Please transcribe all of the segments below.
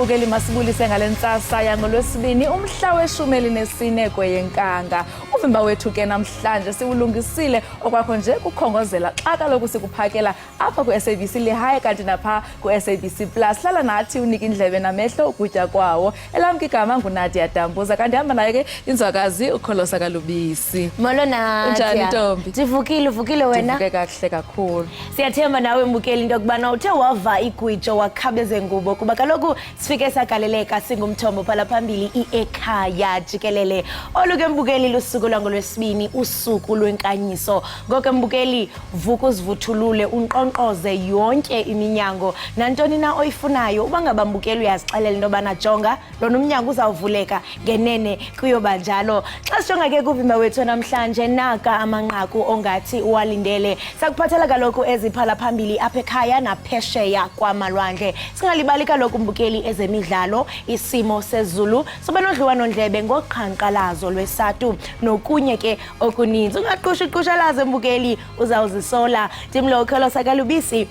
Mbukeli, masibulise ngale ntsasa yangolwesibini umhla weshumi elinesine kweyenkanga. Uvimba wethu ke namhlanje siwulungisile okwakho nje kukhongozela xa kaloku sikuphakela apha ku-SABC Lehae kanti napha ku-SABC Plus. Hlala nathi unike indlebe namehlo ukutya kwawo. Elam ke igama nguNadia Dambuza kanti hamba naye ke inzwakazi uKholosa kaLubisi. Molo Nadia. Unjani ntombi? Ndivukile, uvukile wena? Ndivuke kakuhle kakhulu. Siyathemba nawe mbukeli into yokubana uthe wava igwijo wakhabeze ngubo kuba kaloku sifike sagaleleka singumthombo phala phambili i-ekhaya jikelele. Olu ke mbukeli lusuku lwangolwesibini, usuku lwenkanyiso. Ngoko mbukeli vuka uzivuthulule unkqonkqoze yonke iminyango nantoni na oyifunayo. Uba ngaba mbukeli uyazixelela into yobana jonga lona umnyango uzawuvuleka ngenene kuyoba njalo. Xa sijonga ke kuvimba wethu namhlanje naka amanqaku ongathi uwalindele. Sakuphathela kaloku eziphala phambili apha ekhaya naphesheya kwamalwandle. Singalibali kaloku mbukeli ezemidlalo, isimo sezulu, sobe nodliwanondlebe ngoqhankqalazo lwesatu nokunye ke okuninzi. Ungaqusha uqushalaze mbukeli, uzawuzisola. Ndim lo Kholosa Kalubisi.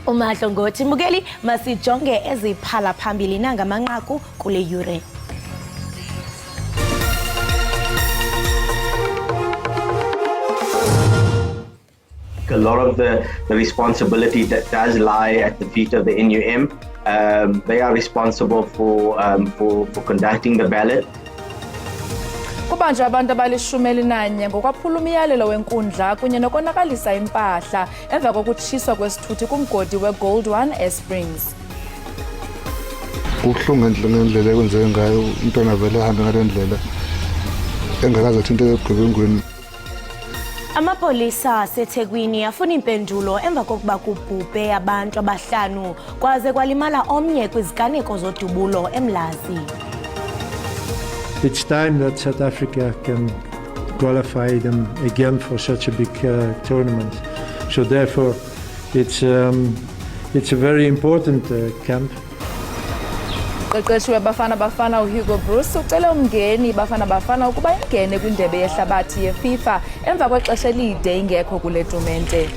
Umahlo ngothi mbukeli masijonge eziphala phambili nangamanqaku kule yure. A lot of the responsibility that does lie at the feet of the NUM. They are responsible for conducting the ballot. Kubanjwe abantu abalishumi elinanye ngokwaphula umyalelo wenkundla kunye nokonakalisa impahla emva kokutshiswa kwesithuthi kumgodi weGold One eSprings. Kubuhlungu ngendlela ekwenzeke ngayo, umntwana vele ahambe ngale ndlela engakaze athinteke ebugebengwini. Amapolisa aseThekwini afuna impendulo emva kokuba kubhubhe abantu abahlanu kwaze kwalimala omnye kwiziganeko zodubulo eMlazi. It's time that South Africa can qualify them again for such a big tournament. So therefore, it's a very important camp. Mqeqeshi weBafana Bafana uHugo Broos ucele umngeni iBafana Bafana ukuba ingene kwindebe yehlabathi yeFIFA emva kwexesha elide ingekho kule tumente.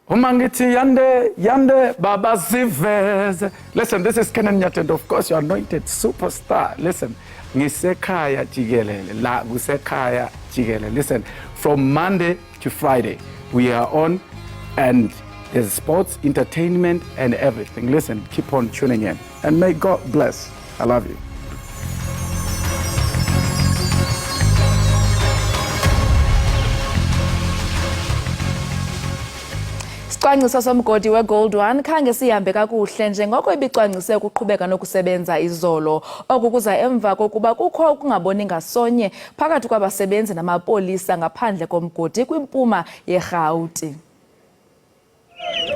Uma ngithi yande yande baba siveze. Listen, this is Kenan Nyathi and of course your anointed superstar. Listen, ngisekhaya jikelele la kusekhaya jikelele. Listen, from Monday to Friday we are on and there's sports, entertainment and everything. Listen, keep on tuning in and may God bless. I love you. Isicwangciso somgodi weGold One khange sihambe kakuhle njengoko ibicwangcise ukuqhubeka nokusebenza izolo. Oku kuza emva kokuba kukho ukungaboni ngasonye phakathi kwabasebenzi namapolisa ngaphandle komgodi kwimpuma yeRhawuti.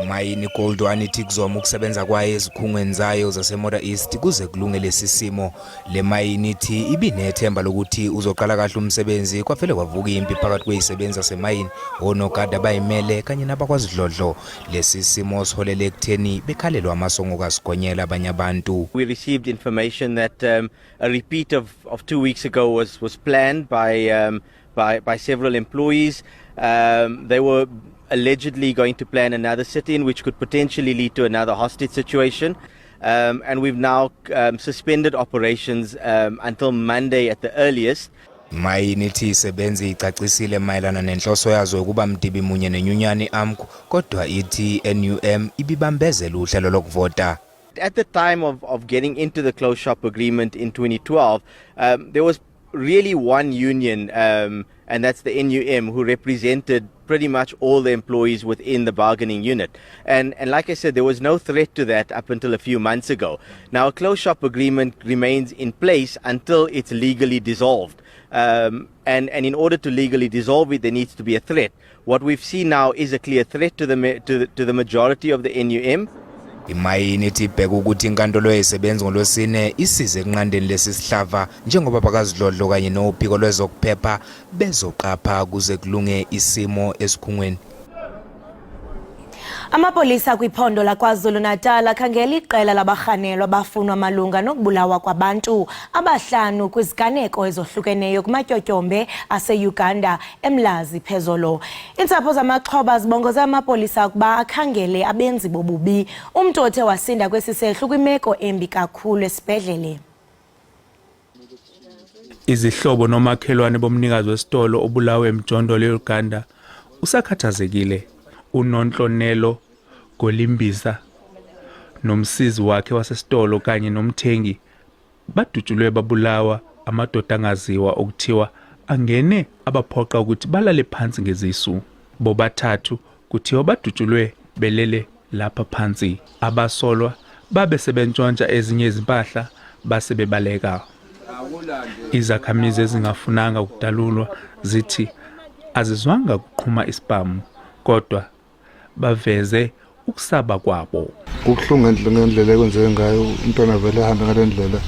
Imayini iGold One ithi kuzoma ukusebenza kwayo ezikhungweni zayo zaseMotor East kuze kulunge lesi simo. Le mayini ithi ibinethemba lokuthi uzoqala kahle umsebenzi kwavele kwavuka impi phakathi kwezisebenzi zasemayini, onogada abayimele kanye nabakwazidlodlo. Lesi simo siholele ekutheni bekhalelwe amasongo kaSigonyela abanye abantu. We received information that a repeat of 2 weeks ago was planned by several employees. They were allegedly going to plan another sit-in, which could potentially lead to another hostage situation. And we've now suspended operations until Monday at the earliest. Imayini ithi isebenzi icacisile mayelana nenhloso yazo yokuba mdibi munye nenyunyani AMCU, kodwa ithi NUM ibibambezela uhlelo lokuvota. At the time of getting into the closed shop agreement in 2012, there was really one union, and that's the NUM, who represented pretty much all the employees within the bargaining unit. And like I said, there was no threat to that up until a few months ago. Now, a closed shop agreement remains in place until it's legally dissolved. And in order to legally dissolve it, there needs to be a threat. What we've seen now is a clear threat to the majority of the NUM. Imayini ithi ibheka ukuthi inkantolo yezisebenzi ngolwesine isize ekunqandeni lesi sihlava njengoba bakazidlodlo kanye nophiko lwezokuphepha bezoqapha kuze kulunge isimo esikhungweni. Amapolisa kwiphondo laKwaZulu-Natal akhangela iqela labarhanelwa abafunwa malunga nokubulawa kwabantu abahlanu kwiziganeko ezohlukeneyo kumatyotyombe ase-Uganda eMlazi phezolo. Iintsapho zamaxhoba zibongoza amapolisa ukuba akhangele abenzi bobubi. Umntu othe wasinda kwesi sehlo kwimeko embi kakhulu esibhedlele. Izihlobo nomakhelwane bomnikazi wesitolo obulawe emjondolo e-Uganda usakhathazekile. UNonhlonelo Golimbisa nomsizi wakhe wasesitolo kanye nomthengi badutshulwe babulawa amadoda angaziwa okuthiwa angene abaphoqa ukuthi balale phansi ngezisu. Bobathathu kuthiwa badutshulwe belele lapha phansi. Abasolwa babe sebentshontsha ezinye izimpahla base bebaleka. Izakhamizi ezingafunanga ukudalulwa zithi azizwanga kuqhuma isibhamu kodwa baveze ukusaba kwabo. Kubuhlungu ngendlela ekwenzeke ngayo, umntwana vele ahambe ngale ndlela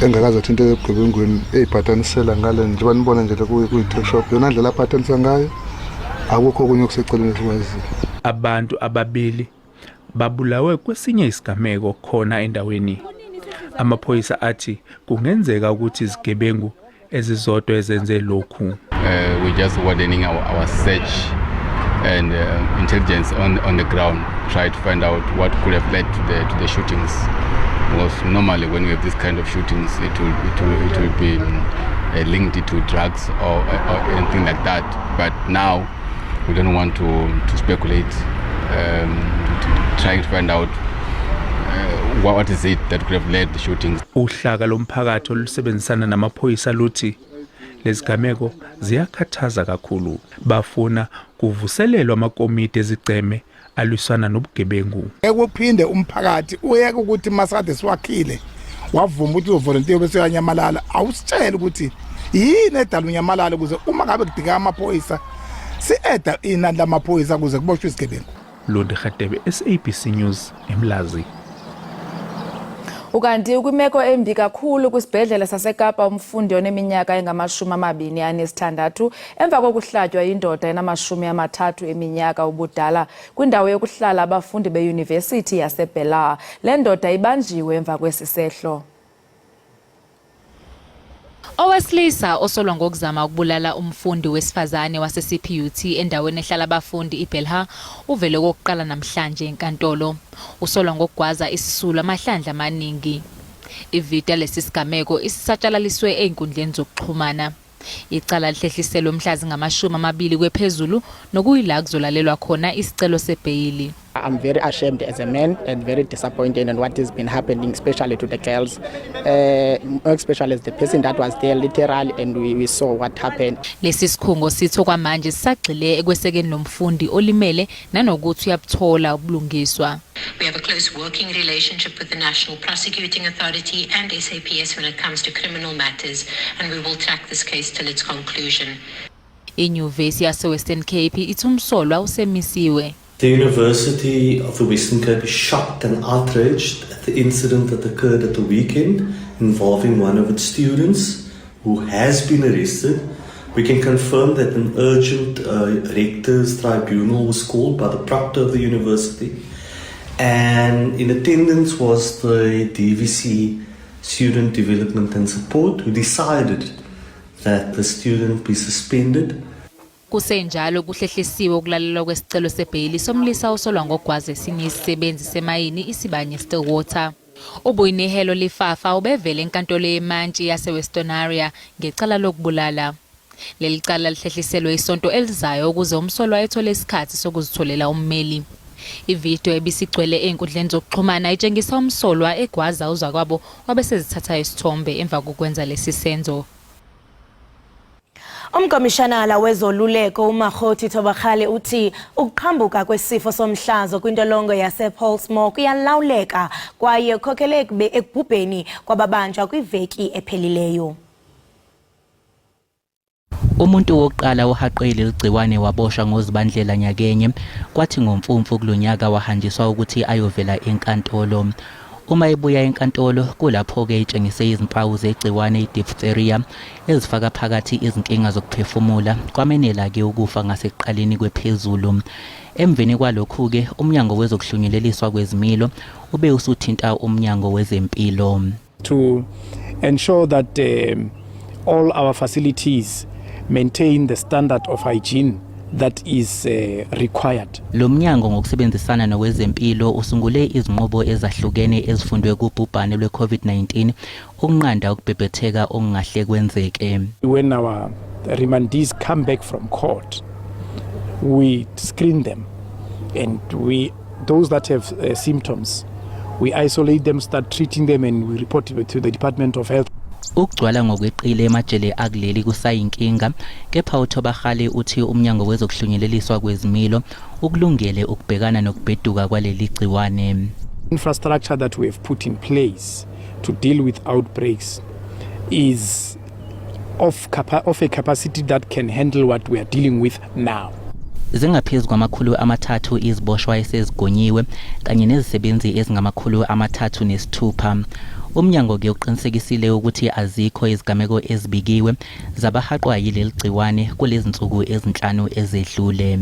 engakaze athinte ebugebengwini, eyibhatanisela ngale njengoba nibona nje kuyi-tuck shop, yona ndlela abhatanisa ngayo, akukho okunye okuseceleni esikwaziyo. Abantu ababili babulawe kwesinye isigameko khona endaweni. Amaphoyisa athi kungenzeka ukuthi izigebengu ezizodwa ezenze lokhu. We're just widening our search and intelligence on the ground, try to find out what could have led to the shootings. Because normally when we have this kind of shootings, it will be linked to drugs or anything like that. But now we don't want to speculate, trying to find out what is it that could have led the shootings. Uhlaka lomphakathi olusebenzisana namaphoyisa luthi lezigameko ziyakhathaza kakhulu. Bafuna kuvuselelwa amakomiti ezigceme alwisana nobugebengu. Ekuphinde umphakathi uyeke ukuthi masade siwakhile wavuma ukuthi uzovolontiya bese uyanyamalala, awusitshele ukuthi yini edala unyamalala ukuze uma ngabe kudingeka amaphoyisa si-eda inani lamaphoyisa ukuze kuboshwe izigebengu. Lundi Hadebe, SABC News, eMlazi. Ukanti kwimeko embi kakhulu kwisibhedlele saseKapa umfundi oneminyaka engama-26 emva kokuhlatywa yindoda enama-30 eminyaka ubudala kwindawo yokuhlala abafundi beyunivesithi yaseBelhar. Le ndoda ibanjiwe emva kwesi sehlo. Owesilisa osolwa ngokuzama ukubulala umfundi wesifazane wase-CPUT endaweni ehlala abafundi iBelhar uvele okokuqala namhlanje enkantolo. Usolwa ngokugwaza isisulu amahlandla amaningi. Ividiyo yalesi sigameko isisatshalaliswe ey'nkundleni zokuxhumana. Icala lihlehliselwe mhla zingama-20 kwephezulu nokuyila kuzolalelwa khona isicelo sebheyili. I'm very ashamed as a man and very disappointed in what has been happening, especially to the girls, especially as the person that was there literally, and we saw what happened. Lesi sikhungo sithi okwamanje sisagxile ekwesekeni lo mfundi olimele nanokuthi uyabuthola ubulungiswa. We have a close working relationship with the National Prosecuting Authority and SAPS when it comes to criminal matters, and we will track this case till its conclusion. Inyuvesi yase-Western Cape ithi umsolwa usemisiwe. The University of the Western Cape is shocked and outraged at the incident that occurred at the weekend involving one of its students who has been arrested. We can confirm that an urgent rector's tribunal was called by the proctor of the university, and in attendance was the DVC Student Development and Support, who decided that the student be suspended. Kusenjalo kuhlehlisiwe ukulalelwa kwesicelo sebheyili somlisa osolwa ngogwaza esinye isisebenzi semayini iSibanye Stillwater. Ubuyinihelo Lifafa ubevele enkantolo yemantshi yaseWestonaria ngecala lokubulala. Leli cala lihlehliselwe isonto elizayo ukuze umsolwa ethole isikhathi sokuzitholela ummeli. Ividiyo ebisigcwele ey'nkundleni zokuxhumana itshengisa umsolwa egwaza uzakwabo wabesezithatha isithombe emva kokwenza lesi senzo. Umkomishanala wezoluleko uMakgothi Thobakgale uthi ukuqhambuka kwesifo somhlazo kwintolongo yasePollsmoor kuyalawuleka kwaye kukhokele ekubhubheni kwababanjwa kwiveki ephelileyo. Umuntu wokuqala ohaqwe leli gciwane waboshwa ngoZibandlela nyakenye, kwathi ngoMfumfu kulonyaka wahanjiswa ukuthi ayovela enkantolo. Uma ebuya enkantolo kulapho-ke itshengise izimpawu zegciwane i-diphtheria ezifaka phakathi izinkinga zokuphefumula, kwamenela-ke ukufa ngasekuqaleni kwephezulu. Emveni kwalokhu-ke uMnyango Wezokuhlunyeleliswa Kwezimilo ube usuthinta uMnyango Wezempilo. To ensure that all our facilities maintain the standard of hygiene that is required. Lo mnyango ngokusebenzisana nowezempilo usungule izinqubo ezahlukene ezifundwe kubhubhane lwe-COVID-19 ukunqanda ukubhebhetheka okungahle kwenzeke. When our remandees come back from court, we screen them and we those that have symptoms, we isolate them, start treating them and we report it to the Department of Health. Ukugcwala ngokweqile emajele akuleli kusayinkinga kepha uThobakgale uthi umnyango wezokuhlunyeleliswa kwezimilo ukulungele ukubhekana nokubheduka kwaleli gciwane. Infrastructure that we have put in place to deal with outbreaks is of a capacity that can handle what we are dealing with now. Zingaphezu kwama-300 iziboshwa esezigonyiwe kanye nezisebenzi ezingama-306. Umnyango-ke uqinisekisile ukuthi azikho izigameko ezibikiwe zabahaqwa yileli gciwane kulezi nsuku ezinhlanu ezedlule.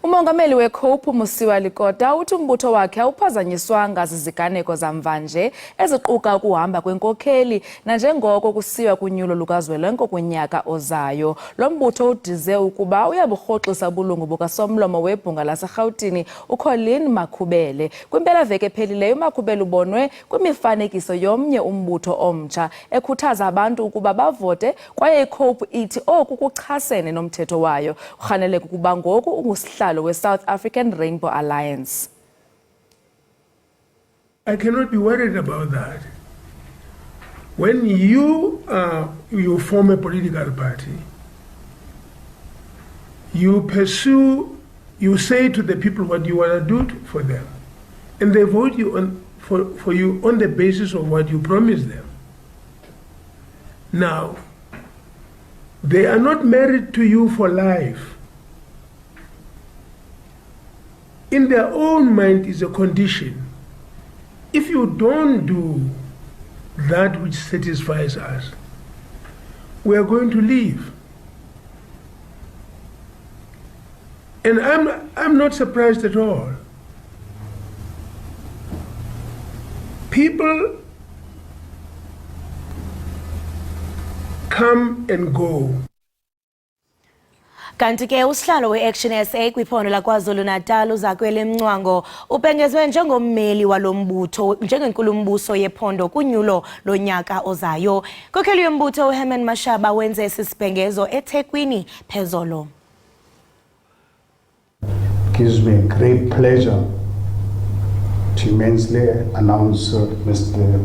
Umongameli weCope Mosiuoa Lekota uthi umbutho wakhe awuphazanyiswanga ziziganeko zamvanje eziquka ukuhamba kwenkokheli nanjengoko kusiwa kunyulo lukazwelonke kunyaka ozayo. Lo mbutho udize ukuba uyaburhoxisa ubulungu bukasomlomo webhunga laseRhawutini uColleen Makhubele. Kwimpelaveki ephelileyo uMakhubele ubonwe kwimifanekiso yomnye umbutho omtsha ekhuthaza abantu ukuba bavote kwaye iCope ithi oku kuchasene nomthetho wayo. Kurhaneleka ukuba ngoku ungusihlalo we-South African Rainbow Alliance. I cannot be worried about that. When you form a political party, you pursue, you say to the people what you want to do for them, and they vote you on, for you on the basis of what you promise them. Now, they are not married to you for life. In their own mind is a condition. If you don't do that which satisfies us, we are going to leave. And I'm not surprised at all. People come and go. Kanti ke usihlalo we-Action SA kwiphondo laKwaZulu-Natal uZakhele Mncwango ubhengezwe njengommeli walombutho njengenkulumbuso yephondo kunyulo lonyaka ozayo. Inkokheli yombutho uHerman Mashaba wenze esi sibhengezo eThekwini phezolo. Gives me great pleasure to immensely announce Mr.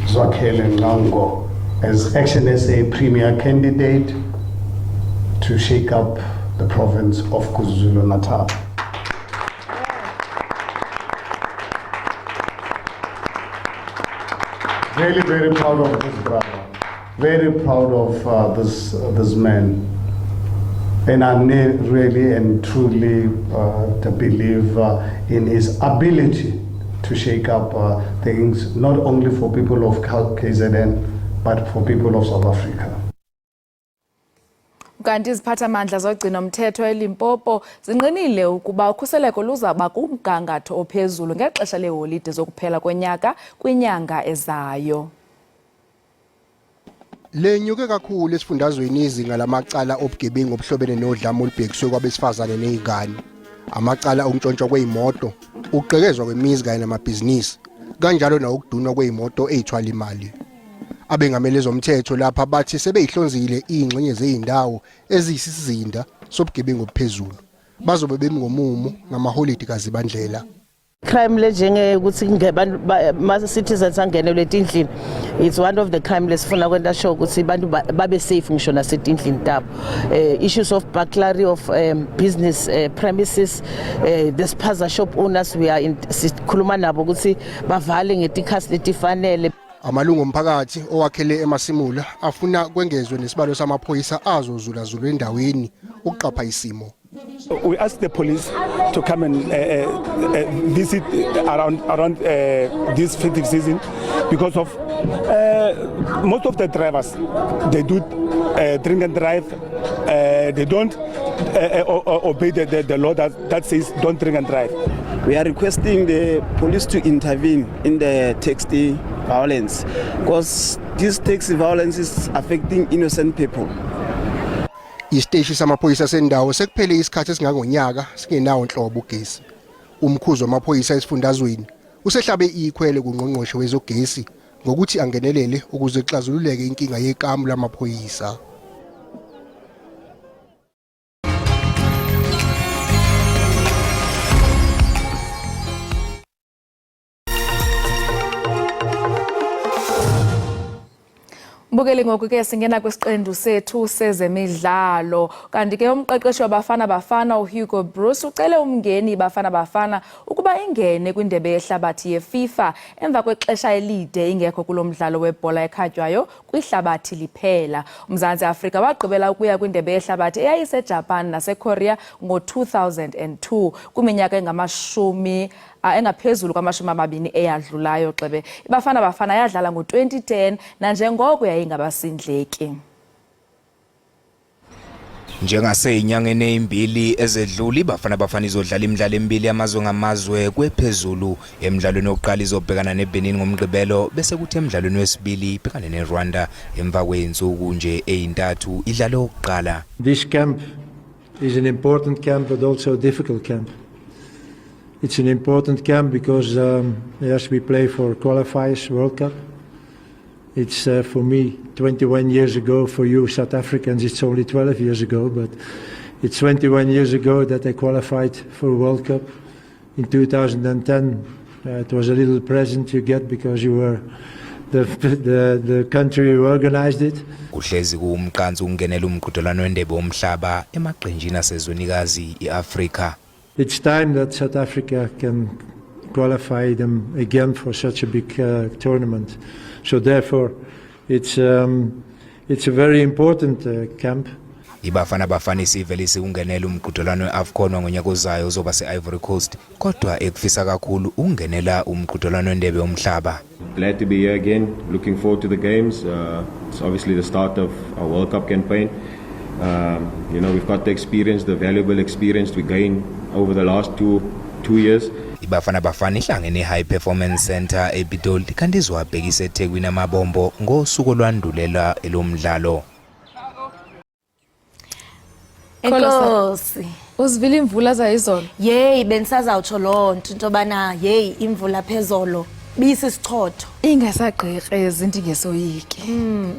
Zwakele Mncwango as Action SA Premier candidate to shake up the province of KwaZulu-Natal. Very, very proud of this brother. Very proud of this man. And I really and truly to believe in his ability to shake up things, not only for people of KZN, but for people of South Africa. Kanti iziphathamandla zogcino-mthetho eLimpopo zinqinile ukuba ukhuseleko luzaba kumgangatho ophezulu ngexesha leeholide zokuphela konyaka kwinyanga ezayo. Lenyuke kakhulu esifundazweni izinga lamacala obugebengu obuhlobene nodlame olubhekiswe kwabesifazane nezingane. Amacala okuntshontshwa kwezimoto, ukugqekezwa kwemizi kanye namabhizinisi, kanjalo nokudunwa kwezimoto ezithwala imali. Abengameli zomthetho lapha bathi sebeyihlonzile izingxenye zezindawo eziyisizinda sobugebengu obuphezulu. Bazobe bemi ngomumo ngamaholidi kaZibandlela. Crime lenjenge ukuthi abantu ma citizens angenelwe etindlini, it's one of the crime lesifuna kwenta sure ukuthi abantu babe safe ngisho nasetindlini tabo. Issues of burglary of business premises, the spaza shop owners, we are in sikhuluma nabo ukuthi bavale ngetikhathi letifanele. Amalungu omphakathi owakhele emasimula afuna kwengezwe nesibalo samaphoyisa azozulazula endaweni ukuqapha isimo. We asked the police to come and visit around this festive season because of most of the drivers, they do drink and drive. They don't obey the law that says don't drink and drive. We are requesting the police to intervene in the taxi violence, because this taxi violence is affecting innocent people. Isiteshi samaphoyisa sendawo sekuphele isikhathi esingangonyaka singenawo nhlobo ugesi. Umkhuzi wamaphoyisa esifundazweni usehlabe ikhwele kungqongqoshe wezogesi ngokuthi angenelele ukuze kuxazululeke inkinga yekamu lamaphoyisa. Mbukeli, ngoku ke singena kwisiqendu sethu sezemidlalo. Kanti ke umqeqeshi waBafana Bafana uHugo Broos ucele umngeni iBafana Bafana ukuba ingene kwindebe yehlabathi yeFIFA emva kwexesha elide ingekho kulo mdlalo webhola ekhatywayo kwihlabathi liphela. UMzantsi Afrika wagqibela ukuya kwindebe yehlabathi eyayiseJapan naseKorea ngo-2002, kwiminyaka engaphezulu kwama-20 eyadlulayo. Xebe iBafana Bafana yadlala ngo-2010 nanjengoko yayingabasindleki. Njengasey'nyangeni ey'mbili ezedlule, iBafana Bafana izodlala imidlalo emibili yamazwe ngamazwe kwephezulu. Emdlalweni wokuqala izobhekana neBenin ngoMgqibelo, bese kuthi emdlalweni wesibili ibhekane neRwanda emva kwey'nsuku nje ey'ntathu idlalo wokuqala. This camp is an important camp, but also a difficult camp. It's an important camp because, yes, we play for qualifiers World Cup. It's for me 21 years ago, for you South Africans it's only 12 years ago, but it's 21 years ago that I qualified for World Cup. In 2010, it was a little present you get because you were the country who organized it. Kuhlezi kuwumqansa ukungenela umqhudelwano wendebe womhlaba emaqenjini asezwenikazi i-Afrika. It's time that South Africa can qualify them again for such a big tournament. So therefore, it's a very important camp. IBafana Bafana isivele isikungenela umqhudelwano we-AFCON wangonyaka ozayo ozoba se-Ivory Coast, kodwa ekufisa kakhulu ukungenela umqhudelwano wendebe yomhlaba. Glad to be here again. Looking forward to the games. It's obviously the start of our World Cup campaign. We've got the experience, the valuable experience we gained over the last two years. IBafana Bafana ihlangene e-High Performance Center ePitoli, kanti izowabhekisa eThekwini amabombo ngosuku olwandulela elomdlalo. Enkosi. Uzivile imvula zayizolo? Yeyi, bendisazawutsho loo nto, into yobana yeyi, imvula phezolo bisisichotho. Ingasagqekrezi into ingesoyiki.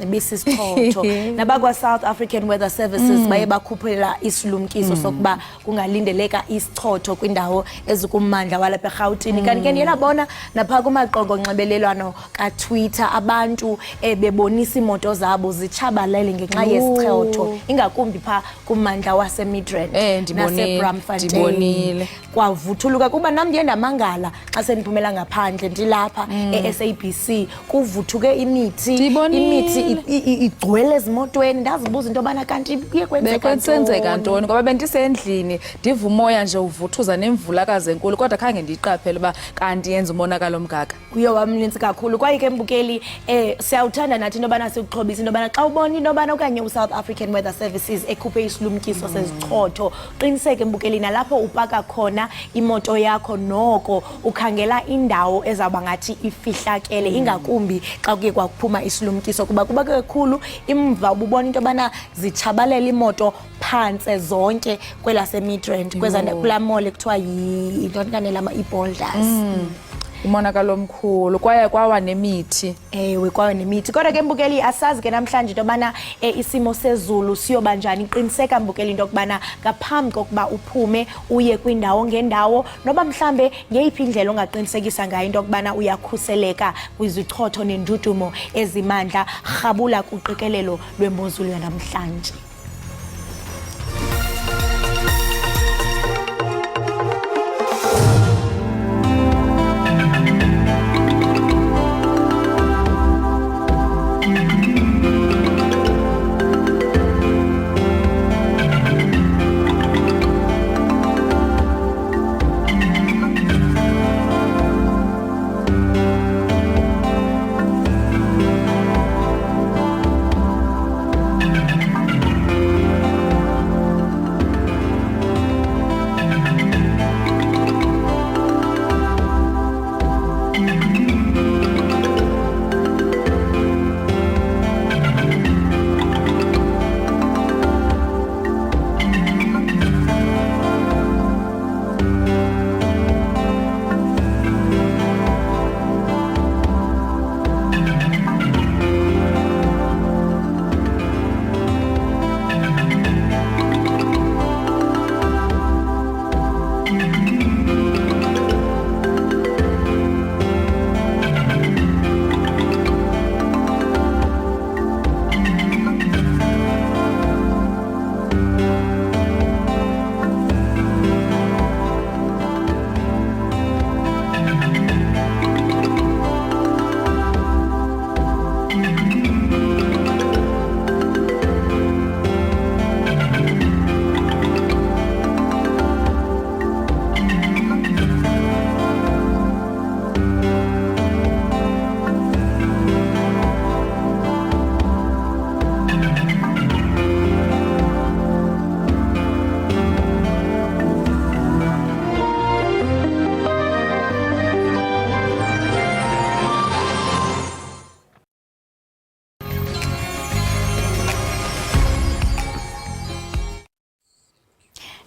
Ibisisichotho. Nabakwa-South African Weather Services baye bakhuphela isilumkiso sokuba kungalindeleka isichotho kwindawo ezikummandla walapha eRhawutini. Kanti ke ndiye ndabona naphaa kumaqonga onxibelelwano kaTwitter abantu bebonisa iimoto zabo zitshabalele ngenxa yesichotho, ingakumbi phaa kummandla waseMidrand Ndibonile, naseBraamfontein. ndibonile. Kwavuthuluka, kuba nam ndiye ndamangala xa sendiphumela ngaphandle ndilapha e-SABC, kuvuthuke imithi. Ndibonile. Imithi igcwele ezimotweni. Ndazibuza into yobana kanti kuye kwenzeka Bekwensenzeka ntoni? ntoni, ngoba bendisendlini ndiva umoya nje uvuthuza nemvulakazi enkulu, kodwa khange ndiyiqaphele uba kanti yenza umonakalo omngaka. Uye wamnintsi kakhulu. Kwaye ke mbukeli, siyawuthanda nathi into yobana sikuxhobise into yobana xa ubona into yobana okanye uSouth African Weather Services ekhuphe isilumkiso sezichotho, qiniseke mbukeli nalapho upaka khona imoto yakho noko ukhangela indawo ezawuba ngathi ifihlakele, ingakumbi xa kuye kwaphuma isilumkiso, kuba kuba kakhulu imva ububona into yobana zitshabalela imoto phantse zonke kwelaseMidrand, kweza kulaa mall ekuthiwa yintoni kanelama, ii-Boulders. Umonakalo omkhulu, kwaye kwawa nemithi. Ewe, kwawe nemithi. Kodwa ke mbukeli, asazi ke namhlanje into yobana isimo sezulu siyoba njani. Qiniseka mbukeli into yokubana ngaphambi kokuba uphume uye kwindawo ngendawo, noba mhlambe ngeyiphi indlela ongaqinisekisa ngayo into yokubana uyakhuseleka kwizichotho nendudumo ezimandla, rhabula kuqikelelo lwemozulu yanamhlanje.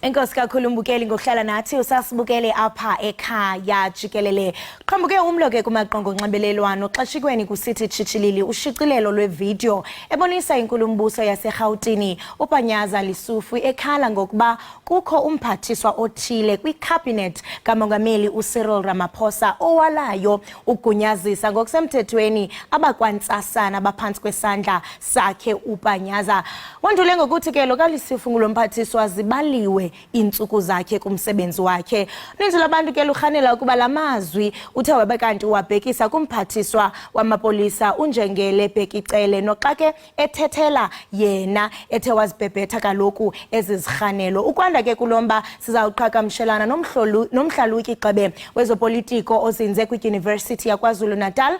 Enkosi kakhulu mbukeli ngokuhlala nathi usasibukele apha ekhaya jikelele. Qhambuke umlo ke kumaqonga onxibelelwano xeshikweni kusithi tshitshilili ushicilelo lwevidiyo ebonisa inkulumbuso yaseRhawutini uPanyaza Lesufi ekhala ngokuba kukho umphathiswa othile kwikhabhinethi kamongameli uCyril Ramaphosa owalayo ugunyazisa ngokusemthethweni abakwantsasana abaphantsi kwesandla sakhe uPanyaza. Wandule ngokuthi ke lo kaLesufi ngulo mphathiswa zibaliwe iintsuku zakhe kumsebenzi wakhe. Uninzi lwabantu ke lurhanela ukuba la mazwi uthe wabe kanti uwabhekisa kumphathiswa wamapolisa uNjengele Bheki Cele noxa ke ethethela yena ethe wazibhebhetha kaloku ezi zirhanelo. Ukwanda ke kulo mba sizawuqhagamshelana nomhlalutyi gxebe wezopolitiko ozinze kwiDyunivesithi yaKwaZulu-Natal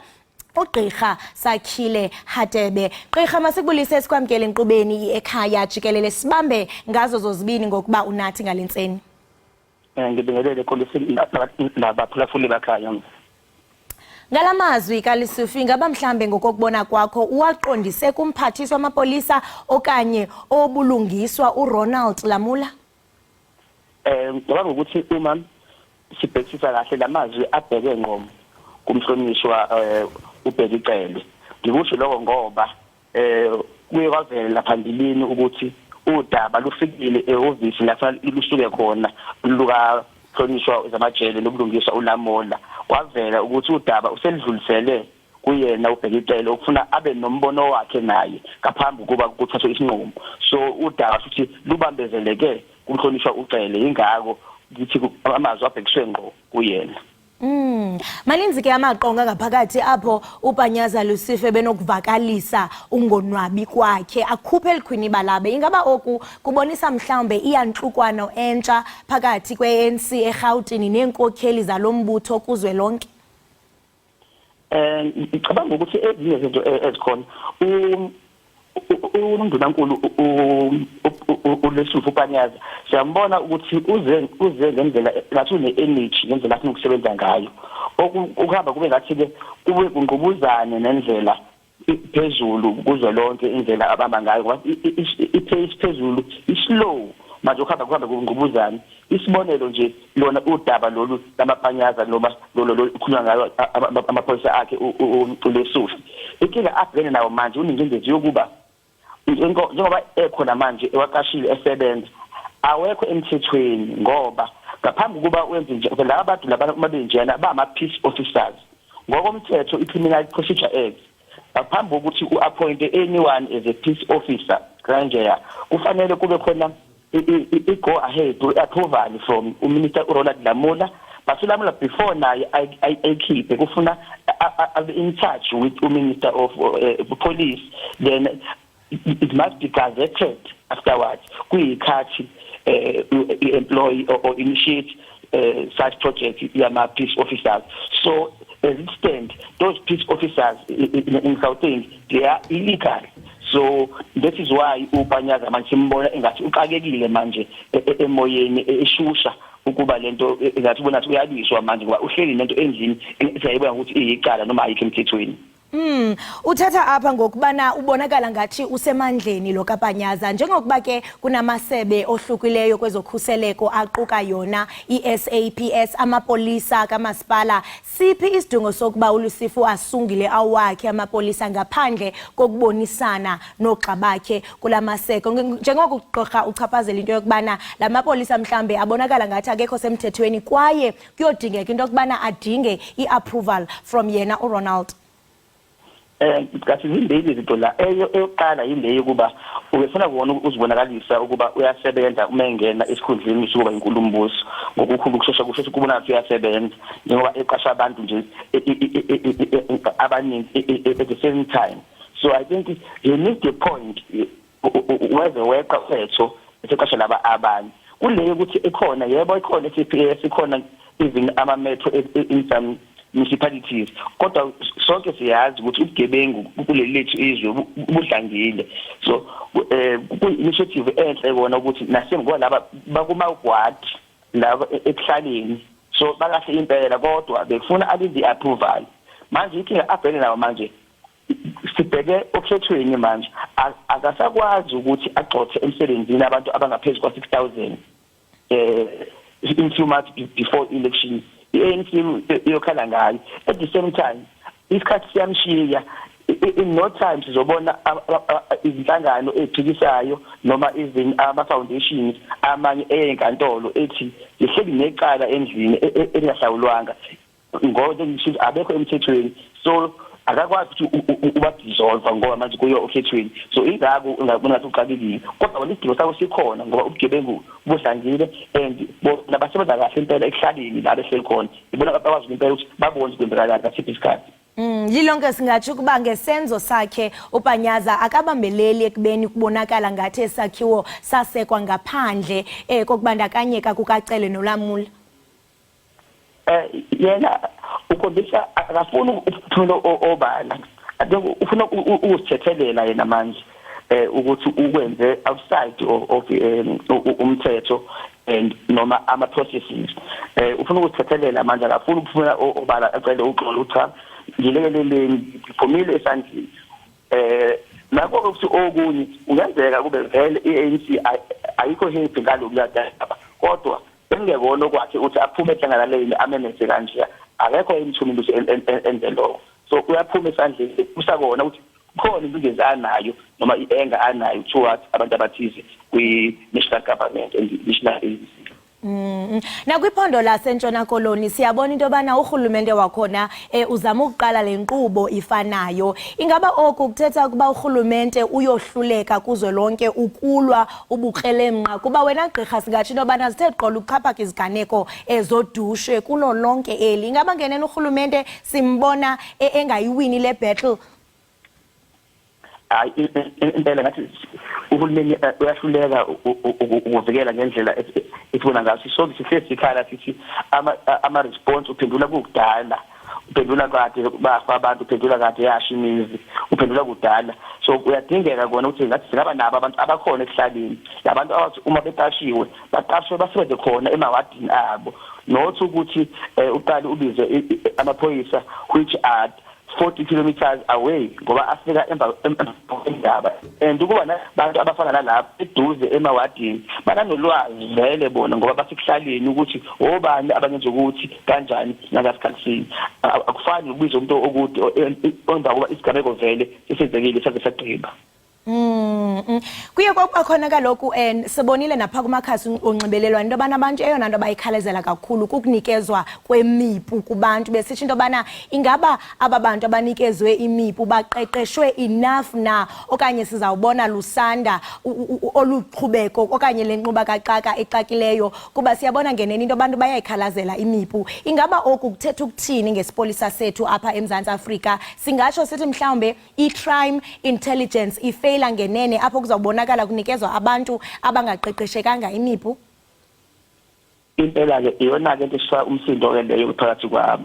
uGqirha Sakhile Hadebe. Gqirha, masikubulise sikwamkele enkqubeni ekhaya jikelele, sibambe ngazo zozibini ngokuba unathi ngale ntseni. Ngibingelele Kolisi nabaphulaphuli bakhaya. Ngala mazwi kaLesufi, ngaba mhlambe ngokokubona kwakho uwaqondise kumphathiswa wamapolisa okanye obulungiswa uRonald Lamola? Ngicabanga ukuthi uma sibhekisisa kahle lamazwi abheke ngqo kumhlonishwa uBheki Cele. Ngikusho lokho ngoba kuye kwavela phambilini ukuthi udaba lufikile ehhovisi lapha lusuke khona luka hlonishwa zamajele nobulungiswa uLamola, kwavela ukuthi udaba uselidlulisele kuyena uBheki Cele ukufuna abe nombono wakhe naye ngaphambi kuba kuthathwe isinqumo. So udaba futhi lubambezeleke kumhlonishwa uCele, ingako ngithi amazwi abhekiswe ngqo kuyena. Maninzi ke amaqonga ngaphakathi apho uPanyaza Lesufi benokuvakalisa ungonwabi kwakhe akhuphe elikhwiniba labe. Ingaba oku kubonisa mhlawumbe iyantlukwano entsha phakathi kwe-ANC eRhawutini neenkokheli zalo mbutho kuzwelonke? Ngicabanga ukuthi ezinye izinto ezikhona uNdunankulu uLesufi uPanyaza siyambona ukuthi uze ngendlela ngathi une-energy ngendlela afuna ukusebenza ngayo, okuhamba kube ngathi-ke kube kungqubuzane nendlela phezulu kuzwelonke indlela abamba ngayo, ngoba i-pace phezulu i-slow manje ukuhamba kuhambe kungqubuzane. Isibonelo nje lona udaba lolu lamaPanyaza noma lolo lokhulunywa ngayo amaphoyisa akhe uLesufi, inkinga abhekene nayo manje unengcindezi yokuba njengoba ekhona manje ewaqashile esebenza awekho emthethweni, ngoba ngaphambi kokuba wenze nje laba bantu laba uma benjena bama-peace officers ngokomthetho i-Criminal Procedure Act, ngaphambi kokuthi u-appoint anyone as a peace officer kanjeya kufanele kube khona i-go ahead approval from uMinister uRonald Lamola. But uLamola before naye ayikhiphe kufuna abe in touch with uMinister of Police, then it must be gazetted afterwards kuyikhathi employee or initiate such project yama peace officers. So as it stands, those peace officers in Gauteng, they are illegal. So that is why uPanyaza manje simbona engathi uxakekile manje emoyeni, eshusha ukuba lento engathi ubona ukuthi uyalwiswa manje ngoba uhleli nento endlini esiyayibona ukuthi iyicala noma ayikho emthethweni. Uthetha apha ngokubana ubonakala ngathi usemandleni lo kaPanyaza, njengokuba ke kunamasebe ohlukileyo kwezokhuseleko aquka yona i-SAPS, amapolisa kamasipala. Siphi isidingo sokuba uLusifu asungile awakhe amapolisa ngaphandle kokubonisana noogxa bakhe kula maseko? Njengoko ugqirha uchaphazela into yokubana la mapolisa mhlawumbe abonakala ngathi akekho semthethweni, kwaye kuyodingeka into yokubana adinge i-approval from yena uRonald. Ngathi zimbili izinto la. Eyokuqala yile yokuba ubefuna kona uzibonakalisa ukuba uyasebenza uma engena esikhundleni sokuba inkulumbuso ngokukhulu ukushesha, kusheshe kubona ukuthi uyasebenza, njengoba eqasha abantu nje abaningi at the same time. So I think he missed the point, weze weqa ukhetho eseqasha laba abanye. Kuleyo ukuthi ikhona, yebo, ikhona i-SAPS, ikhona even ama-metro in some municipalities, kodwa sonke siyazi ukuthi ubugebengu kuleli lethu izwe budlangile. So kuyi-initiative enhle kona ukuthi nasengoba laba bakuma-ward laba ekuhlaleni, so bakahle impela, kodwa befuna alinde i-approval. Manje inkinga abhekene nayo manje, sibheke okhethweni manje, akasakwazi ukuthi agxothe emsebenzini abantu abangaphezulu kwa-6000 in few months before elections. I-ANC iyokhala ngayo. At the same time, isikhathi siyamshiya. In no time sizobona izinhlangano eziphikisayo noma even ama-foundations amanye eyenkantolo ethi lihleli necala endlini elingahlawulwanga, ngoba ngisho abekho emthethweni. So akakwazi ukuthi uba-dissolve ngoba manje kuyo okhethweni. So ingako ungabona ngathi uxakekile, kodwa wona isidingo sakho sikhona, ngoba ubugebengu budlangile and bona basebenza kahle impela ekuhlaleni la behleli khona. Ibona bakwazi impela ukuthi babone ukuthi kwenzakalani ngasiphi isikhathi. Lilonke singatsho ukuba ngesenzo sakhe uPanyaza akabambeleli ekubeni kubonakala ngathi esakhiwo sasekwa ngaphandle kokubandakanyeka kukaCele noLamula. Yena ukhombisa akafuni ukuphumela obala. I think ufuna ukuzithethelela yena manje ukuthi ukwenze outside of umthetho and noma ama processes. Ufuna ukuzithethelela manje, akafuni ukuphumela obala acele uxolo, cha, ngilekeleleni, ngiphumile esandleni. Nakho ukuthi okunye kungenzeka kube vele i-ANC ayikho happy ngaloku daba, kodwa engekona okwakhe ukuthi aphume ehlanganaleni amemeze kanje. Akekho emthumile ukuthi enze lokho, so uyaphuma esandleni kusakona ukuthi khona ingcindezi anayo noma i-anger anayo towards abantu abathize kwi-national government and national ANC. Nakwiphondo laseNtshona Koloni siyabona into yobana urhulumente wakhona uzama ukuqala le nkqubo ifanayo. Ingaba oku kuthetha ukuba urhulumente uyohluleka kuzwelonke ukulwa ubukrelemnqa? Kuba wena gqirha singatsho into yobana zithe gqolo ukuxhaphaka iziganeko ezodushe kulo lonke eli. Ingaba ngenene urhulumente simbona engayiwini le battle? Hayi, impela ngathi uhulumeni uyahluleka ukuvikela ngendlela esibona ngayo. Sonke sihlezi sikhala sithi ama response uphendula kukudala, uphendula kade bafa abantu, uphendula kade yasha imizi, uphendula kudala. So uyadingeka kona ukuthi ngathi singaba nabo abantu abakhona ekuhlaleni, labantu abathi uma beqashiwe baqashwe basebenze khona emawadini abo, not ukuthi uqale ubize amaphoyisa which are 40 kilometers away, ngoba afika emva endaba. And ukuba nabantu abafana nalapha eduze emawadini bananolwazi vele bona, ngoba basekuhlaleni, ukuthi obani abangenza ukuthi kanjani nangasikhathi. Akufani nokubiza umuntu okude emva kuba isigameko vele sesenzekile saze sagqiba. Kuye kwakuba khona kaloku sibonile napha kumakhasi onxibelelwano into yobana abantu eyona nto abayikhalazela kakhulu kukunikezwa kwemipu kubantu, besitsho into yobana ingaba aba bantu abanikezwe imipu baqeqeshwe enough na, okanye sizawubona lusanda oluqhubeko okanye le nkquba kaxaka exakileyo, kuba siyabona ngenene into abantu bayayikhalazela imipu. Ingaba oku kuthetha ukuthini ngesipolisa sethu apha eMzantsi Afrika? Singatsho sithi mhlawumbe i-crime intelligence ifeyila ngenene apho kuzawubonakala kunikezwa abantu abangaqeqeshekanga imipu? Impela-ke iyona-ke into esifaka umsindo-ke leyo phakathi kwabo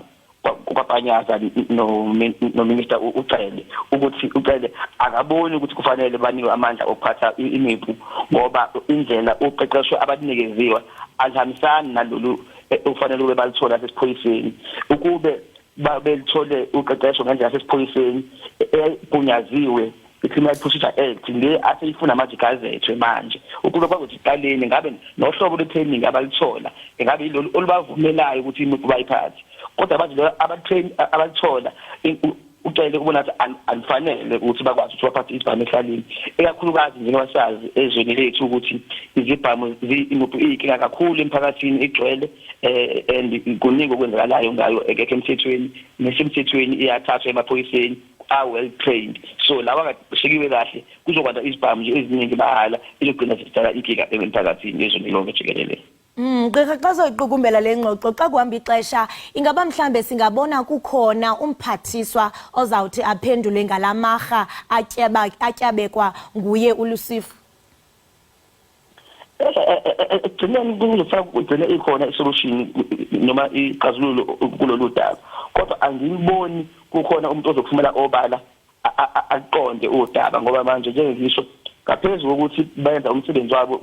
kwaPanyaza no-minister uCele, ukuthi uCele akaboni ukuthi kufanele banikwe amandla okuphatha imipu, ngoba indlela uqeqesho abalunikeziwe alihambisani nalolu okufanele kube balithola sesiphoyiseni ukube. Babelithole uqeqesho ngendlela yasesiphoyiseni egunyaziwe, i-Criminal Procedure Act le aseyifuna manje igazethwe manje, ukuba kwakuthi ekuqaleni ngabe nohlobo lwe-training abalithola engabe yilolu olubavumelayo ukuthi imoto bayiphathe. Kodwa manje lo abatrain abalithola, ucele kubona ukuthi alifanele ukuthi bakwazi ukuthi baphathe izibhamu ehlaleni, ikakhulukazi njengoba sazi ezweni lethu ukuthi izibhamu iyinkinga kakhulu emphakathini, igcwele and kuningi okwenzakalayo ngayo ekekho emthethweni, nesemthethweni iyathathwa emaphoyiseni are well trained. So lawa angaqeqeshekiwe kahle kuzokwanda izibhamu nje eziningi mahhala, izogcina zidala inkinga emphakathini ezweni lonke jikelele. Gqirha, xa soyiqukumbela le ngxoxo, xa kuhamba ixesha, ingaba mhlambe singabona kukhona umphathiswa ozawuthi aphendule ngalamarha atyeba atyabekwa nguye uLusifu? Ekugcineni kuzofanele kugcine ikhona isolution noma iqazululo kulolu daba, kodwa angiyiboni kukhona umuntu ozophumela obala aqonde udaba, ngoba manje njengengisho, ngaphezulu kokuthi benza umsebenzi wabo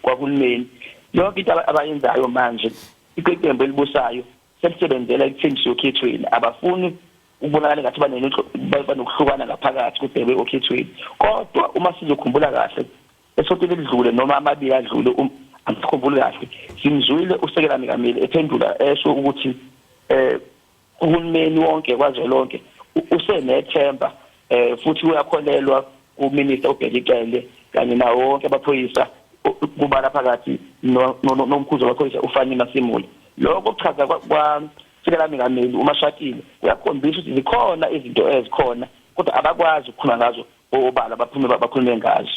kwahulumeni, yonke into abayenzayo manje, iqembu elibusayo selisebenzela ekutheni siyokhethweni. Abafuni ukubonakala ngathi banokuhlukana ngaphakathi kubhekwe okhethweni. Kodwa uma sizokhumbula kahle, esontweni elidlule noma amabili adlule, angisikhumbuli kahle, simzwile usekela mengameli ephendula esho ukuthi uhulumeni wonke kwazwelonke usenethemba futhi uyakholelwa kuminister uBheki Cele kanye nawo wonke amaphoyisa, kubala phakathi nomkhuzi wamaphoyisa uFani Masimula. Lokho kuchaza kwasekela mengameli uMashatile kuyakhombisa ukuthi zikhona izinto ezikhona, kodwa abakwazi ukukhuluma ngazo obala, baphume bakhulume ngazo.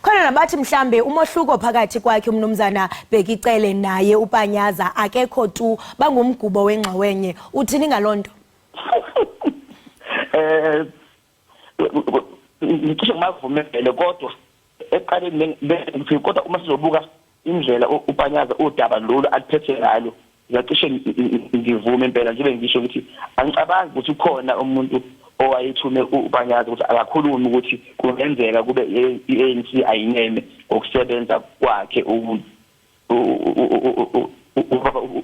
Khona nabathi mhlambe umohluko phakathi kwakhe umnumzana Bheki Cele naye uPanyaza akekho tu, bangumgubo wengxowenye. Uthini ngalonto? Ngicishe ngimavumele, kodwa ekuqaleni bengithi, kodwa uma sizobuka indlela uPanyaza udaba lolu aliphethe ngalo, ngiyacishe ngivume impela, njengoba ngisho ukuthi angicabangi ukuthi ukhona umuntu owayethume uPanyaza ukuthi akakhulumi ukuthi kungenzeka kube i-ANC ayineme ngokusebenza kwakhe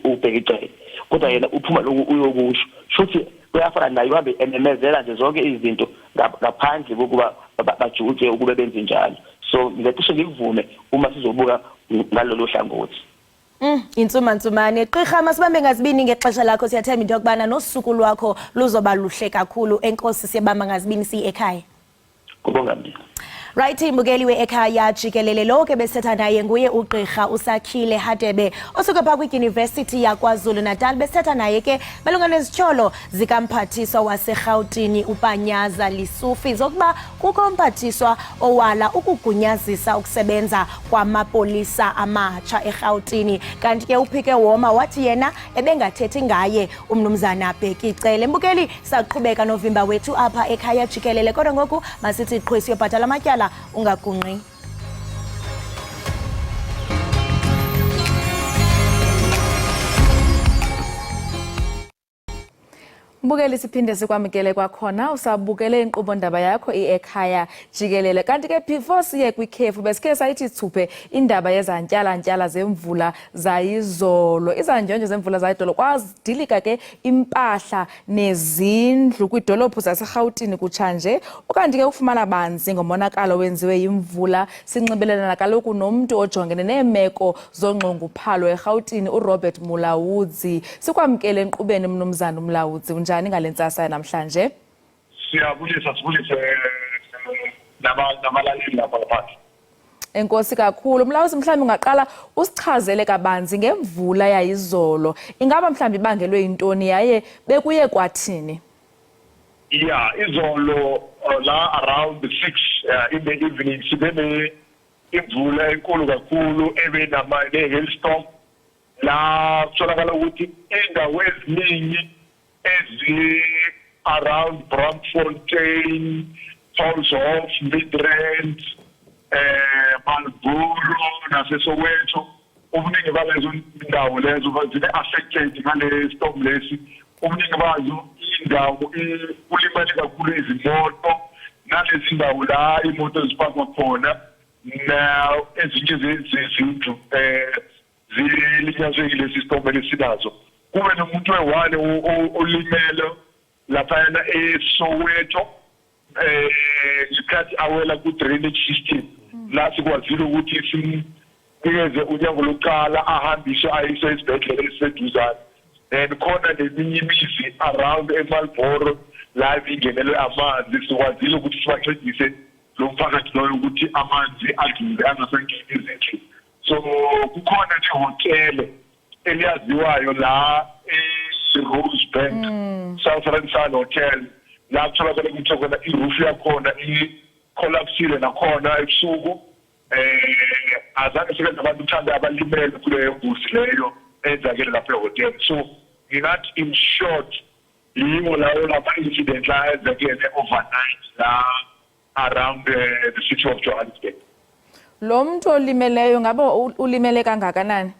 uBheki Cele, kodwa yena uphuma lokhu uyokusho shuthi uyafana naye, uhambe ememezela nje zonke izinto ngaphandle kokuba bajutshwe ukube benze njalo. So ngiyacishe ngikuvume uma sizobuka ngalolu hlangothi. Intsuma-ntsumane. Gqirha, masibambe ngazibini ngexesha lakho. Siyathemba into yokubana nosuku lwakho luzoba luhle kakhulu. Enkosi, siyabamba ngazibini siyi ekhaya. Kubonga mina. Right, mbukeli we-Ekhaya jikelele, lo ke besithetha naye nguye ugqirha uSakhile Hadebe osuke phaa kwiDyunivesithi yaKwaZulu Natal. Besithetha naye ke malunga nezityholo zikamphathiswa waseRhawutini uPanyaza Lesufi zokuba kukho umphathiswa owala ukugunyazisa ukusebenza kwamapolisa amatsha eRhawutini, kanti ke uphike woma wathi yena ebengathethi ngaye umnumzana Bheki Cele. Mbukeli, saqhubeka novimba wethu apha ekhaya jikelele, kodwa ngoku masithi qhwe siyobhatala amatyala, ungagungqi. Mbukeli, siphinde sikwamkele kwakhona. Usabukele inkqubo ndaba yakho i-Ekhaya jikelele. Kanti ke before siye kwikhefu besikhe sayithi thuphe indaba yezantyalantyala zemvula zayizolo. Izandyondyo zemvula zayizolo kwazidilika ke impahla nezindlu kwidolophu zaseRhawutini kutshanje. Ukanti ke ufumana banzi ngomonakalo wenziwe yimvula, sinxibelelana kaloku nomntu ojongene neemeko zongxunguphalo eRhawutini, uRobert Mulaudzi. Sikwamkele enkqubeni, mnumzana uMulaudzi. Unjani ngale ntsasa yanamhlanje? Siyabulisa, sibulise nabalaleli lapha ngaphandle. Enkosi kakhulu, Mlawuzi. Mhlawumbi ungaqala usichazele kabanzi ngemvula yayizolo. Ingaba mhlawumbi ibangelwe yintoni yaye bekuye kwathini? Yeah, izolo la around 6 in the evening sibe ne imvula enkulu kakhulu ebe nama ne-hailstorm, la kutholakala ukuthi indawo eziningi ezi around Braamfontein, Paulshof, Midrand, Marlboro naseSoweto, ubuningi balezo ndawo lezo zibe affected ngale storm lesi. Ubuningi bazo indawo kulimale kakhulu izimoto, nalezi ndawo la imoto zipakwa khona, na ezinye zezindlu zilinyazwe yilesi storm lesinazo. Kube nomuntu oyi-1 olimele laphayana eSoweto ngesikhathi awela ku-drainage system, la sikwazile ukuthi simnikeze unyango lokuqala, ahambiswe ayiswe esibhedlela esiseduzane. Then khona neminye imizi around eMarlboro la ibingenelwe amanzi, sikwazile ukuthi sibancedise lo mphakathi loyo ukuthi amanzi adlule angasangeni ezindlini. So kukhona nehhotele eliyaziwayo la e-Rosebank, South Sun Hotel, la kutholakala ukuthi khona i-roof yakhona i-collapsile nakhona ebusuku. Azange sibe nabantu mhlawumbe abalimele kuleyo ngozi leyo eyenzakele lapha ehhotela. So ngingathi in short yiwo lawo lama incident la enzekele overnight la around the city of Johannesburg. Lo muntu olimeleyo ngabe ulimele kangakanani?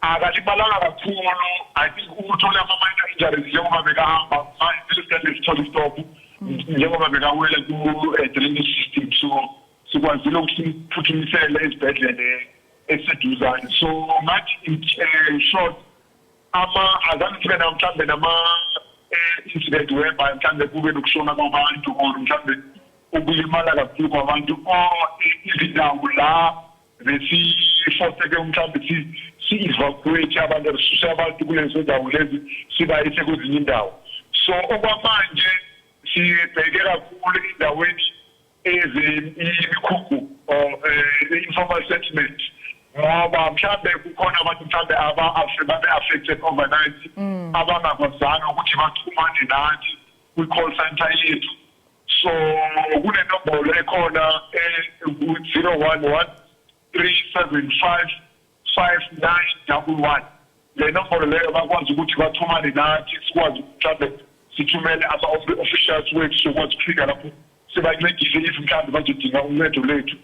Akalimalanga kakhulu. I think uthole ama-minor injuries njengoba bekahamba lesikhathi sithola istop, njengoba bekawela ku-drainage system. So sikwazile ukuthi simphuthumisele esibhedlele eseduzane. So ngathi in short ama azange sibe na mhlambe nama incident whereby mhlambe kube nokushona kwabantu or mhlambe ukulimala kakhulu kwabantu or izindawo la besifoseke mhlambe si-evacuate abantu, sisuse abantu kulezo ndawo lezi sibayise kwezinye indawo. So okwamanje sibheke kakhulu endaweni ezemikhukhu or informal settlement, ngoba mhlambe kukhona abantu mhlambe babe-affected overnight abangakwazanga ukuthi baxhumane nathi kwi-call center yethu. So kunenombolo ekhona, 011 375 5911. Le nombolo leyo bakwazi ukuthi baxhumane nathi, sikwazi mhlambe sithumele ama-officials wethu, sokwazi ukufika lapho sibancedise if mhlambe bazodinga uncedo lethu.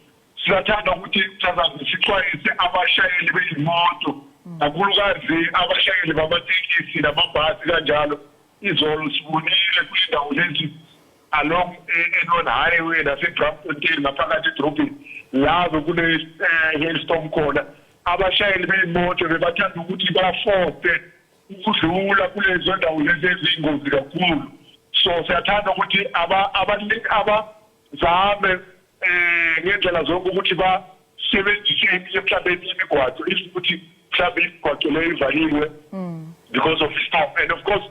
Siyathanda ukuthi mhlawumbe sixwayise abashayeli beyimoto, kakhulukazi abashayeli bamatekisi namabhasi kanjalo. Izolo sibonile kuyindawo lezi along N1 highway nase-Braamfontein ngaphakathi edrobheni la bekune hailstorm khona, abashayeli beyimoto bebathanda ukuthi baforce ukudlula kulezo ndawo lezi eziyingozi kakhulu. So siyathanda ukuthi abazame ngendlela zonke ukuthi basebenzise eminye mhlawumbe eminye imigwaco if ukuthi mhlawumbe imigwaco leyo ivaliwe because of storm. And of course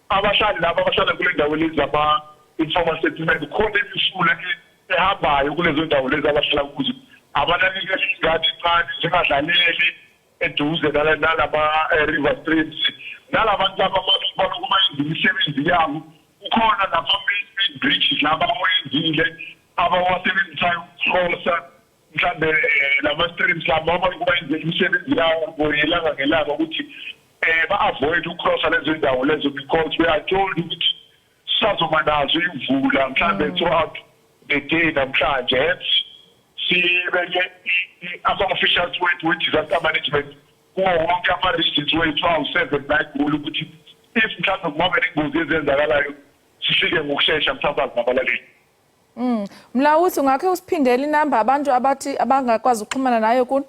abahlali laba abahlala kule ndawo lezi ama-informal settlement, khona imifula ehambayo kulezo ndawo lezi abahlala kuzo. Abanakekela iy'ngane encane zingadlaleli eduze nalama river streams, nalabantu laba balokhu bayenza imisebenzi yabo, kukhona nama-main bridges laba abawenzile abawasebenzisayo ukucrossa mhlambe lama streams laba balokhu bayenze imisebenzi yabo yelanga ngelanga, ukuthi ba-avoid ukucrossa lezo ndawo lezo, because we are told ukuthi sisazoba nazo imvula mhlambe throughout the day namhlanje. Hence sibeke ama-officials wethu we-disaster management kuwo wonke ama-regions wethu awu-7 la eGoli, ukuthi if mhlawumbe kungaba nengozi ezenzakalayo sifike ngokushesha, mhlawumbe nabalaleli. Mlawuthi, ungakhe usiphindele inamba abantu abathi abangakwazi ukuxhumana nayo kuni?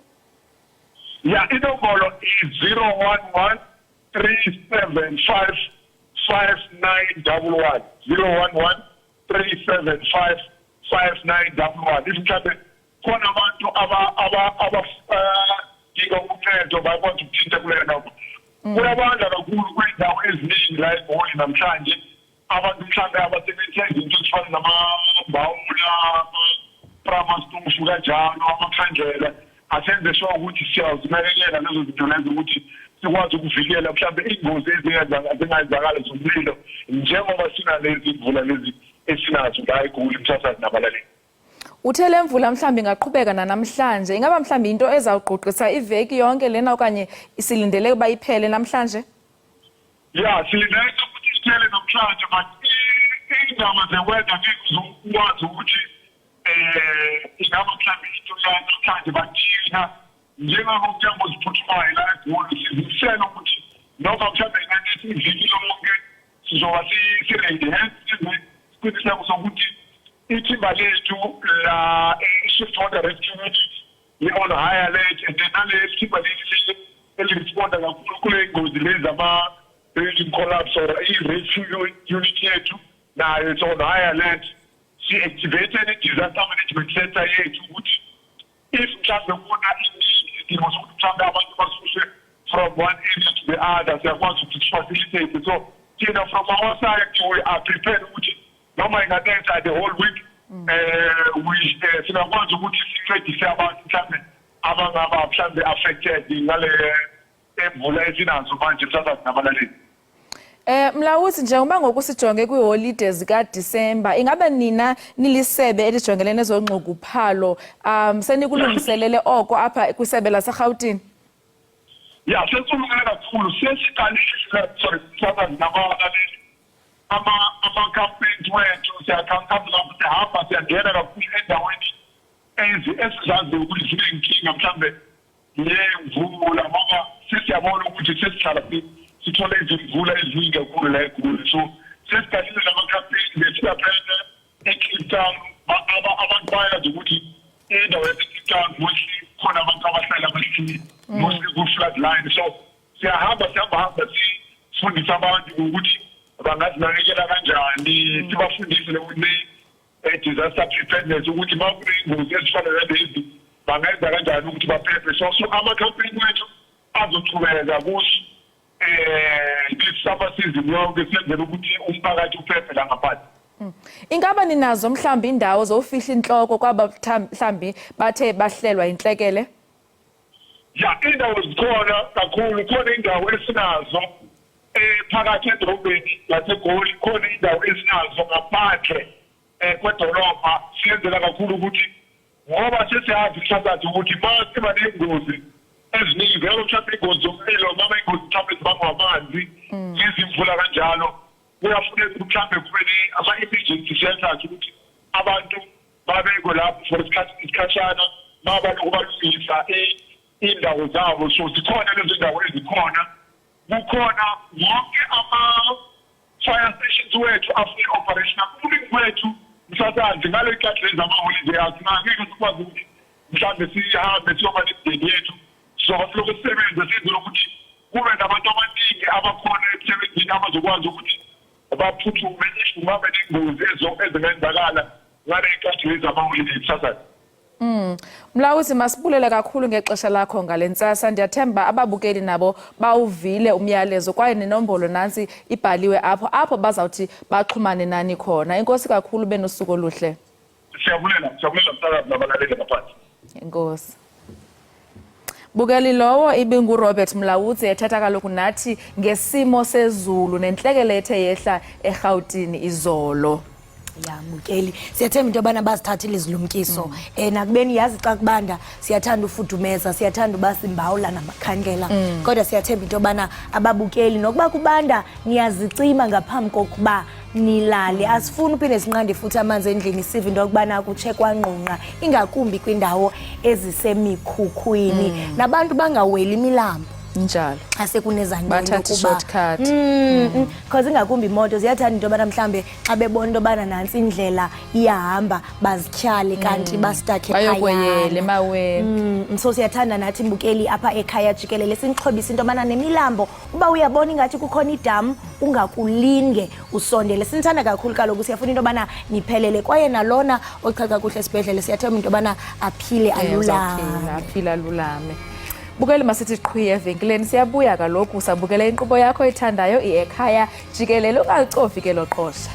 Ya, inombolo i-011 375 5911, 011 375 5911. If mhlawumbe khona abantu abadinga uncedo, bakwazi ukuthinta kuleyo namba. Kuyabanda kakhulu kwey'ndawo eziningi la eGoli namhlanje. Abantu mhlawumbe abasebenzisa izinto ezifana namambawula, ama-primus kanjalo, amakhandlela, asenze sure ukuthi siyazinakekela lezo zinto lezo ukuthi sikwazi ukuvikela mhlawumbe iy'ngozi ezingenzakala zomlilo, njengoba sinalezi imvula lezi esinazo la eGoli, msasazi nabalaleli. Uthe le mvula mhlawumbi ingaqhubeka nanamhlanje. Ingaba mhlawumbi into ezawugqugqisa iveki yonke lena okanye silindele ukuba iphele namhlanje? Ya, silindele ukuthi iphele namhlanje, but iy'ndaba ze-weather ngeke ukwazi ukuthi ingaba mhlawumbe into yanamhlanje, but thina njengabomnyango oziphuthumayo la eGoli sizimisele ukuthi noma mhlawumbe ingathi iviki lonke sizoba si-ready. Hence siqiniseko sokuthi ithimba lethu la i-Swift Water Rescue Unit li-on high alert, and then nale thimba leli linye. eliresponda kakhulu kule ngozi lezi ama-building collapse or i-rescue unit yethu nayo it's on high alert. Si-activate ne-disaster management center yethu ukuthi if mhlawumbe kukhona isidingo sokuthi mhlawumbe abantu basuswe from one area to the other, siyakwazi ukuthi sifacilitate. So thina from our side we are prepared ukuthi noma inganetha the whole week, we singakwazi ukuthi sincedise abantu mhlawumbe abangaba mhlawumbe affected ngale emvula esinazo manje, msakazi nabalaleli. Mlawuzi, njengoba ngoku sijonge kwiiholide zikaDisemba, ingabe nina nilisebe elijongele nezonxunguphalo senikulungiselele oko apha kwisebe laseRhawutini? Ya, sesilungele kakhulu. Sesiqalile, sorry msakazi nabalaleli, ama-campaigns wethu. Siyakhankasa lapho, siyahamba, siyangena kakhulu endaweni esizaziyo ukuthi zinenkinga mhlambe yemvula, ngoba sesiyabona ukuthi sesihlala sithole izimvula eziningi kakhulu la eGoli. So sesiqalile nama-campaign besiyaphela eKliptown. Abantu bayazi ukuthi indawo yaseKliptown mostly khona abantu abahlala abahleli mostly ku-flood line. So siyahamba, siyahamba sifundisa abantu ukuthi bangazinakekela kanjani, sibafundise ne-disaster preparedness, ukuthi uma kuney'ngozi ezifana nalezi bangenza kanjani ukuthi baphephe. So ama-campaign wethu azochubeka kusi this summer season yonke, senzela ukuthi umphakathi uphephe la ngaphandle. Ingaba ninazo mhlawumbi indawo zofihla inhloko kwaba mhlawumbi bathe bahlelwa inhlekele? Ya, indawo zikhona kakhulu. Khona indawo esinazo phakathi edolobheni laseGoli, khona indawo esinazo ngaphandle kwedolobha. Siyenzela kakhulu ukuthi ngoba sesiyazi mhlakathi ukuthi ma siba ney'ngozi eziningi vele, mhlawumbe ingozi zomlilo noma ingozi mhlawumbe zibangwa amanzi nezimvula kanjalo, kuyafuneka ukuthi mhlawumbe kube ama-emergency shelters ukuthi abantu babekwe lapho for isikhathi, isikhashana, mabalokhu balungisa iy'ndawo zabo. So zikhona lezo ndawo ezikhona. Kukhona wonke ama-fire stations wethu afike operational. Ubuningi kwethu, msakazi, ngale nkathi lezi amaholide, angeke sikwazi ukuthi mhlawumbe sihambe siyoba nemindeni yethu. Sizoba silokhu sisebenza, senzela ukuthi kube nabantu abaningi abakhona emsebenzini abazokwazi ukuthi baphuthume if kungabe nengozi ezingenzakala ngale nkathi lezi amaholide, msakazi. Mlawuzi, masibulele kakhulu ngexesha lakho ngale ntsasa. Ndiyathemba ababukeli nabo bawuvile umyalezo, kwaye nenombolo nantsi ibhaliwe apho bazawuthi baxhumane nani khona. Inkosi kakhulu, benosuku oluhle. Siyabulela, siyabulela msakazi nabalaleli ngaphansi. Inkosi. Bukeli, lowo ibinguRobert Mlawudzi ethetha kaloku nathi ngesimo sezulu nentlekele ethe yehla eRhawutini izolo. Ya mbukeli, siyathemba into yobana bazithathile izilumkiso. Nakubeni yazi xa kubanda siyathanda ufudumeza, siyathanda uba simbawula namakhandlela, kodwa siyathemba into yobana ababukeli nokuba kubanda niyazicima ngaphambi kokuba nilale. Asifuni uphinde sinqande futhi amanzi endlini, sive into yokubana kutshe kwangqungqa, ingakumbi kwiindawo ezisemikhukhwini. Nabantu bangaweli imilambo Njalo. Xa sekunezanto. Bathathe i-shortcut. Because ingakumbi imoto ziyathanda into yobana mhlawumbe xa bebona into yobana nantsi indlela iyahamba bazityhale, kanti bastakhe. Bayokweyela emaweni. So siyathanda nathi mbukeli apha ekhaya jikelele sinixhobise into yobana nemilambo, uba uyabona ingathi kukhona idam, ungakulinge usondele. Sinithanda kakhulu kaloku, siyafuna into yobana niphelele, kwaye nalona ochaza kuhle esibhedlele siyathemba into yobana aphile, alulame. Uzawuphila, aphile, alulame. Bukeli, masithi qhwi evenkileni, siyabuya kaloku. Sabukela inkqubo yakho ethandayo iEkhaya Jikelele, ungalicofi ke lo qosha.